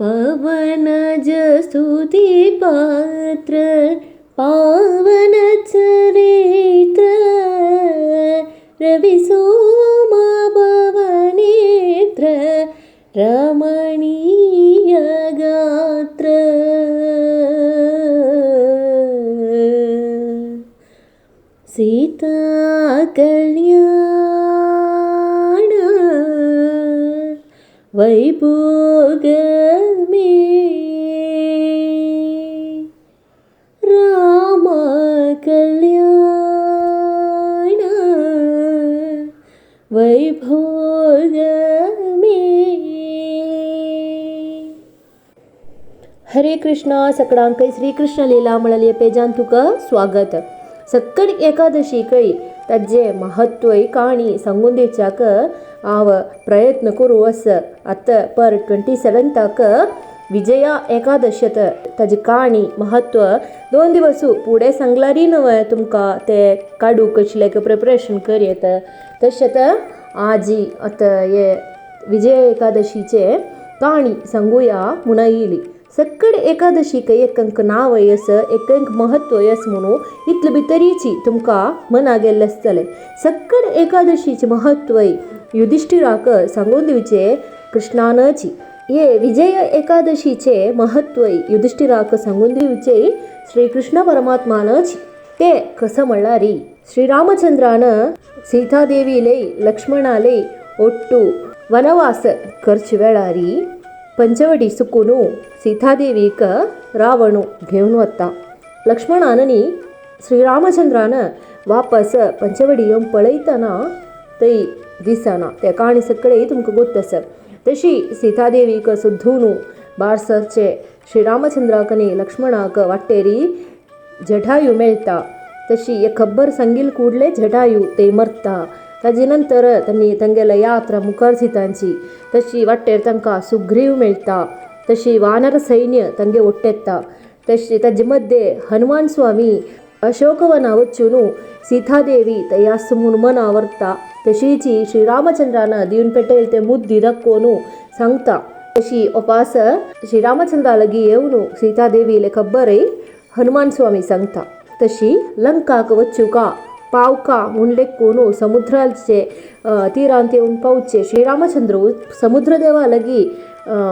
पवनज स्तुति पात्र पावन चरित्र रवि सोम पवनेत्र रमणीय गात्र. सीता कल्याण वैभोगमे राम कल्याण वैभोगमे. हरे कृष्ण. सकडांक श्रीकृष्ण लीला म्हळ्यार पेजान तुका स्वागत. सक्कड एकादशी कई ताजे महत्व काणी सांगून दिवच्याक हांव प्रयत्न करूं आस. आतां पर 27 विजया एकादशत ताजी काणी महत्व 2 दिवस फुडें सांगल्यारय न्हय तुमकां ते काडूंक आशिल्लें प्रिपरेशन कर येता. तशेंच आजी आतां हे विजया एकादशीचे काणी सांगुया म्हूण येयली. सक्कड एकादशीक एक नांव आस, एक महत्व आस म्हणून इतले भितरीची तुमकां मना गेल्लें आसतलें. सक्कड एकादशीचें महत्व युधिष्ठिराक सांगून दिवचें कृष्णानची. हे विजय एकादशीचें महत्व युधिष्ठिराक सांगून दिवचें श्रीकृष्ण परमात्मानची. ते कसं म्हणल्यार श्रीरामचंद्रान सीतादेवीले लक्ष्मणाले ಒಟ್ಟು वनवास करचे वेळारी पंचवटी सुकून सीतादेवीक रावणू घेवन वता. लक्ष्मणाननी श्रीरामचंद्रान वापस पंचवडी येवन पळयतना थंय दिसना. ते काणी सगळे तुमकां गोत आसा. तशी सीतादेवीक सुद्दून भायर सरचे श्रीरामचंद्राक आनी लक्ष्मणाक वाटेरी जटायू मेळटा. तशी एक खबर सांगील कुडले जटायू ते मरता. ताजे नंतर तांणी तांगेले यात्रा मुखार सीतांची. तशी वाटेर तांकां सुग्रीव मेळटा. तशी वानर सैन्य तांगे ओट्टेता. तशी ताजे मध्य हनुमान स्वामी अशोकवना वचून सीतादेवी तयास म्हूण मना व्हरता. तशीची श्रीरामचंद्रान दिवन पेटयल ते मुद्दी दाखोवन सांगता. तशी उपास श्रीरामचंद्रा लागीं येवन सीतादेवीले खबरय हनुमान स्वामी सांगता. तशी लंकाक वचूका पावका म्हूण लेखून समुद्राचे तिरांत येवन पावचे श्रीरामचंद्र समुद्रदेवा लागीं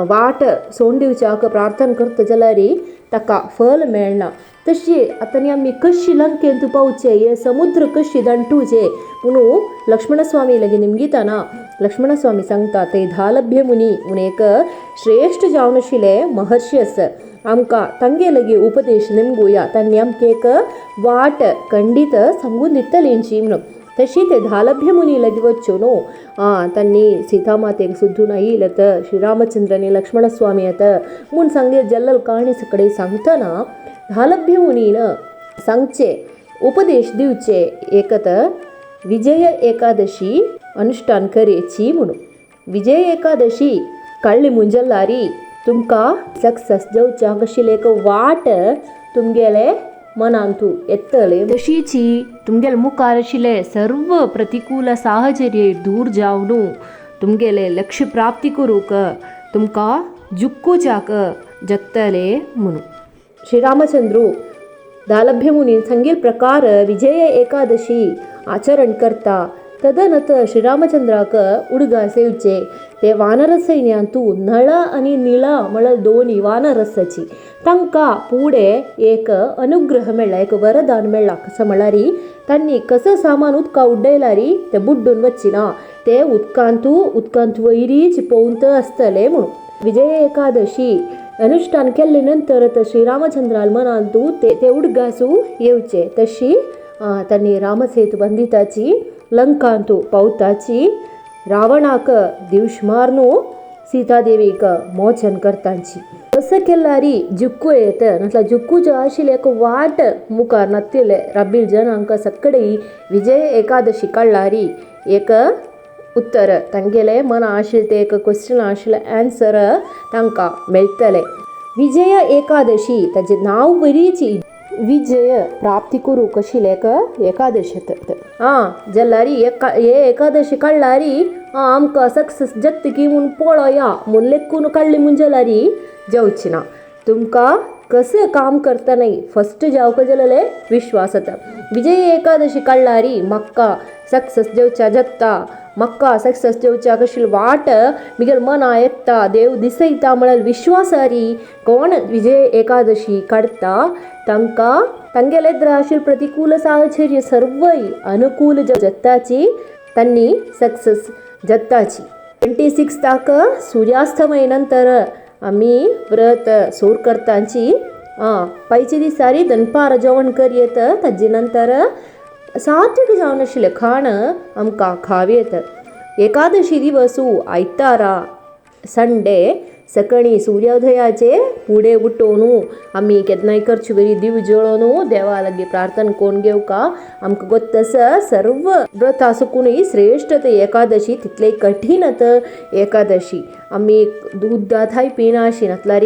वाट सोडून दिवच्याक प्रार्थना करता जाल्यार ताका फल मेळना. तशी आतां आमी कशी लंकेंत पावचे, हे समुद्र कशी दांटुचे म्हणून लक्ष्मणस्वामी लागीं निमगितना लक्ष्मणस्वामी सांगता ते धालभ्य मुनी म्हूण एक श्रेश्ठ जावन आशिल्ले महर्षी आसा. आमकां तांगे लागीं उपदेश निमगुया, तांणी आमकां एक वाट खंडीत सांगून दितलींची म्हणून. तशी ते धालभ्य मुनी लागीं वच्च्यो न्हू तांणी सीतामातेक सुद्दून आयले तर श्रीरामचंद्र आनी लक्ष्मणस्वामी येता म्हूण सांगे जल्लल काणी सगळे सांगतना धालभ्य मुनीन सांगचे उपदेश दिवचे एकत विजय एकादशी अनुष्ठान करेची म्हणून. विजय एकादशी काडली मुंजल्लारी तुमकां सक्सेस जावच्याक आशिल्लें एक वाट तुमगेले मनांतू येतले. तशीची तुमगेले मुखार आशिल्ले सर्व प्रतिकूल साहचर्य दूर जावन तुमगेले लक्ष्य प्राप्ती करूंक तुमकां जुक्कुच्याक जत्तले म्हणून. श्रीरामचंद्रू दालभ्य मुनी सांगील प्रकार विजय एकादशी आचरण करता. तदनंतर श्रीरामचंद्राक उडगास येवचे ते वानर सैन्यांतू नळ आनी निळा म्हळ्यार दोनी वानरसाची तांकां फुडें एक अनुग्रह मेळ्ळा, एक वरदान मेळ्ळा. कसो म्हळ्यार तांणी कसो सामान उदका उडयल्यार तें बुड्डून वचना, ते उदकांतू उदकांत वयरीच पोवंत आसतले म्हणून. विजय एकादशी अनुष्ठान केले नंतर श्रीरामचंद्राल मनांतू ते उडगासू येवचे. तशी तांणी रामसेतू बंदिताची लंकांतू पावताची रावणाक दिवश मारनू सीतादेवीक मोचन करतांची. असं केल्यारी जुक्कू येत नासल्यार जुक्कूच्यो आशिल्लें एक वाट मुखार नातिल्ले राबील जनांक सगळे विजय एकादशी काडल्यारी एक उत्तर तांगेले मना आशिल्लें ते एक क्वेश्चन आशिल्लें आन्सर तांकां मेळटलें. विजय एकादशी ताजें नांव बरीची विजय प्राप्ती करूंक आशिल्लें एक एकादशी. आं जाल्यार हे एकादशी काडल्यारी आमकां सक्सेस जाता की म्हूण पळोवया म्हूण लेखून काडली म्हूण जाल्यार जावची ना. तुमकां कसं काम करतना फस्ट जावक जाल्यार विश्वास येता. विजय एकादशी काडल्यार म्हाका सक्सेस जावच्या जाता, म्हाका सक्सेस जावच्या कशी वाट मिगेल मना येता, देव दिसयता म्हळ्यार विश्वासारी कोण विजय एकादशी काडटा तांकां तांगेले द्राशील प्रतिकूल साहचर्य सर्वय अनुकूल जाताची, तांणी सक्सेस जाताची. 26 सूर्यास्तमय नंतर आमी व्रत सूर करताची. पायचे दिसारी दनपार जेवण कर येत, ताजे नंतर सात्विक जावन आशिल्लें खाण आमकां खावयेत. एकादशी दिवसू आयतारा संडे सकाळी सूर्योदयाचे फुडें उठोवन आमी केन्नाय करचे बरी दिव जळोवन देवा लागीं प्रार्थना करून घेवका. आमकां गोत्त आसा सर्व व्रतां आसुकूनय श्रेश्ठ ते एकादशी, तितलेय कठीण एकादशी. आमी दूद थाय पिनाशी नातल्यार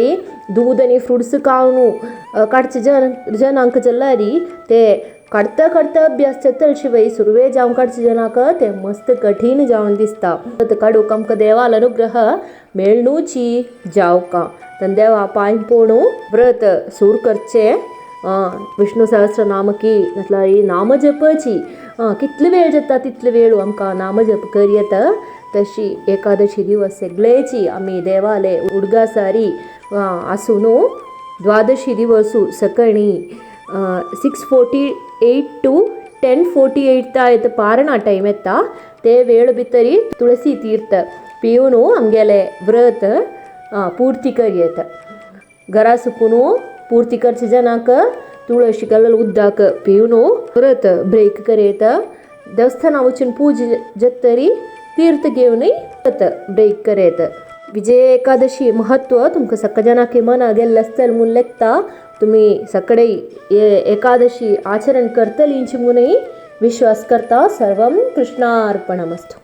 दूद आनी फ्रुट्स खावन काडचे जनांक जाल्यार ते काडता काडता अभ्यास जातले शिवाय सुरवे जावन काडचे जनाक ते मस्त कठीण जावन दिसता. काडूंक आमकां देवाल अनुग्रह मेळणूची जावका. तन देवा पांय पोणू व्रत सूर करचे. विष्णु सहस्र नामकी नातल्यार नाम जपची. कितले वेळ जाता तितले वेळ आमकां नाम जप कर येता. तशी एकादशी दिवस सगळेची आमी देवाले उडगासारी आसून द्वादशी दिवसू सकाळी 6:48 to 10:48 ता येता पारणा टायम येता. ते वेळ भितरी तुळसी तीर्थ पिवन आमगेले व्रत पूर्ती कर येता. घरा सुकून पूर्ती करचे जनाक तुळशी कलर उदक पिवन व्रत ब्रेक कर येता. देवस्थाना वचून पूज जातरी तीर्थ घेवनय व्रत ब्रेक कर येता. विजय एकादशी महत्व तुमकां सगळ्या जनांक मना गेल्लें आसतलें म्हूण लेखता. तुमी सगळे एकादशी आचरण करतलींची म्हूणय विश्वास करता. सर्वं कृष्णार्पणमस्तु.